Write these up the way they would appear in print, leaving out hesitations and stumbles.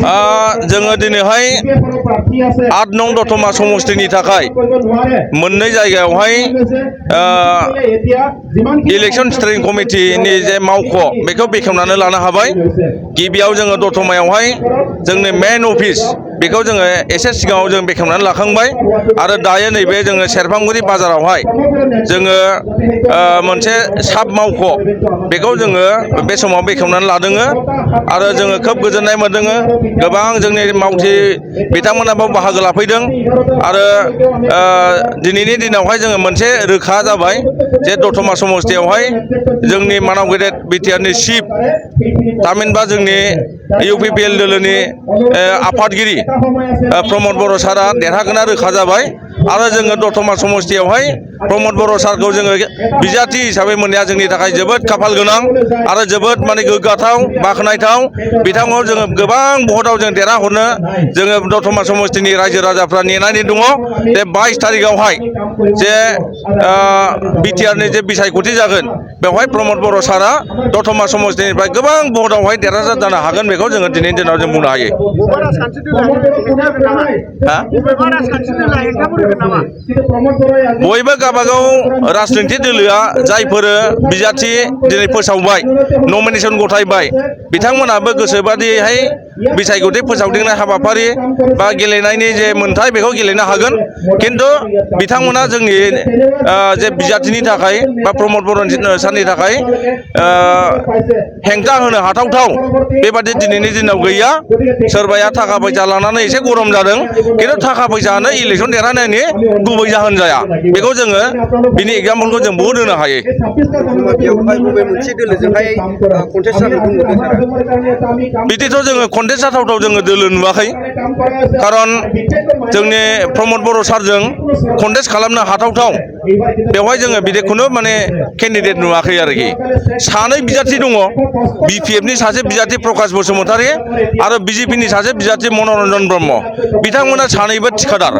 जोङो दिनैहाय 8 नं दतमा समस्तिनि थाखाय मोननै जायगायावहाय इलेक्शन स्टेरिं कमिटिनि जे मावख' बेखौ बेखेवनानै लानो हाबाय। गिबियाव जोङो दतमायावहाय जोंनि मेन अफिस बेखौ जोङो एसे सिगाङाव जों बेखेवनानै लाखांबाय आरो दायो नैबे जोङो सेरफांगुरि बाजारावहाय जोङो मोनसे साब मावख' बेखौ जोङो बे समाव बेखेवनानै लादों आरो जोङो खोब गोजोननाय मोनदों। गोबां जोंनि मावथि बिथांमोना बाव बाहागो लाफैदों आरो दिनैनि दिनावहाय जोङो मोनसे रोखा जाबाय जे दतमा समस्तियावहाय जोंनि मानाव गेदेर बिटिआरनि चिफ थामहिनबा जोंनि इउपिपिएल दोलोनि आफादगिरि प्रमद बर' सारा देरहागोना रोखा जाबाय आरो जोङो दतमा समस्तियावहाय प्रमद बर' सारखौ जोङो बिजाथि हिसाबै मोननाया जोंनि थाखाय जोबोद खाफाल गोनां आरो जोबोद माने गोग्गाथाव बाख्नायथाव। बिथांखौ जोङो गोबां भटआव जों देरहाहरनो जोङो दतमा समस्तिनि रायजो राजाफ्रा नेनानै दङ। बे 22 तारिखआवहाय जे बिटिआरनि जे बिसायख'थि जागोन बेवहाय प्रमद बर' सारा दतमा समस्तिनिफ्राय गोबां भटआवहाय देरहासार जानो हागोन बेखौ जोङो दिनैनि दिनाव जों बुंनो हायो। बयबो गावबागाव राजनिति दोलोआ जायफोर बिजाथि दिनै फोसावबाय नमिनेसन गथायबाय बिथांमोनाबो गोसोबादियैहाय बिसायख'थि फोसावदिंनाय हाबाफारि बा गेलेनायनि जे मोन्थाय बेखौ गेलेनो हागोन। खिन्थु बिथांमोना जोंनि जे बिजाथिनि थाखाय बा प्रमद बर' सारनि थाखाय हेंथा होनो हाथावथाव बेबादि दिनैनि दिनाव गैया। सोरबाया थाखा फैसा लानानै एसे गरम जादों खिन्थु थाखा फैसायानो इलेक्सन देरहानायनि गुबै जाहोन जाया। बेखौ जोङो बिनि एग्जाम्पलखौ जों बहुद होनो हायो। बिदिथ' जोङो कन्टेस्ट जाथावथाव जोङो दोलो नुवाखै। खारन जोंनि प्रमद बर' सारजों कन्टेस्ट खालामनो हाथावथाव बेवहाय जोङो बिदिखौनो माने केन्डिडेट नुवाखै आरोखि। सानै बिजाथि दङ, बिपिएफनि सासे बिजाथि प्रकाश बसुमतारी आरो बिजेपिनि सासे बिजाथि मनरन्जन ब्रह्म। बिथांमोना सानैबो थिखादार।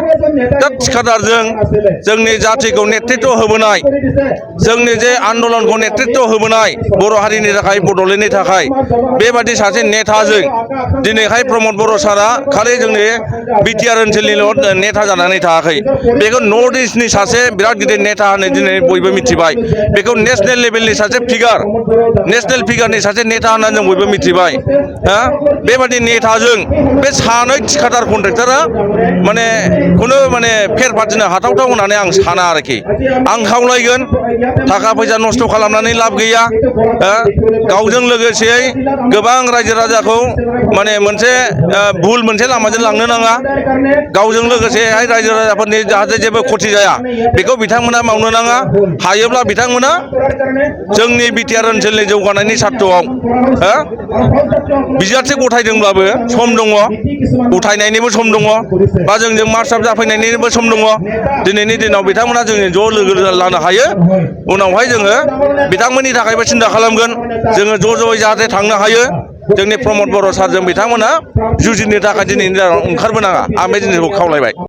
दा थिखादारजों जोंनि जाथिखौ नेतृत्व होबोनाय, जोंनि जे आन्दलनखौ नेतृत्व होबोनाय बर' हारिनि थाखाय बड'लेण्डनि थाखाय बेबादि सासे नेताजों दिनैहाय प्रमद बर' सारा खालि जोंनि बिटिआर ओनसोलनिल' नेता जानानै थायाखै। बेखौ नर्थ इस्टनि सासे बिराद गिदिर नेता होननानै दिनै बयबो मिथिबाय। बेखौ नेसनेल लेभेलनि सासे फिगार, नेसनेल फिगारनि सासे नेता होननानै जों बयबो मिथिबाय। बेबादि नेताजों बे सानै थिखादार कन्ट्रेक्टरा माने खुनु माने फेर फाथिनो हाथावथाव होननानै आं साना आरोखि। आं खावलायगोन थाखा फैसा नस्थ' खालामनानै लाब गैया। गावजों लोगोसेयै गोबां रायजो राजाखौ माने मोनसे भुल मोनसे लामाजों लांनो नाङा। गावजों लोगोसेहाय रायजो राजाफोरनि जाहाथे जेबो खथि जाया बेखौ बिथांमोना मावनो नाङा। हायोब्ला बिथांमोना जोंनि बिटिआर ओनसोलनि जौगानायनि सार्थ'आव बिजाथि गथायदोंब्लाबो सम दङ, उथायनायनिबो सम दङ बा जोंजों मार्चआप जाफैनायनिबो सम दङ। दिनैनि दिनाव बिथांमोना जोंनि ज' लोगो लानो हायो। उनावहाय जोङो बिथांमोननि थाखायबो सिन्था खालामगोन। जोङो ज' ज'यै जाहाथे थांनो हायो। जोंनि प्रमद बर' सारजों बिथांमोना जुजिनो थाखाय दिनैनि दिनाव ओंखारबोनाङा। आं बे जिनिसखौ खावलायबाय।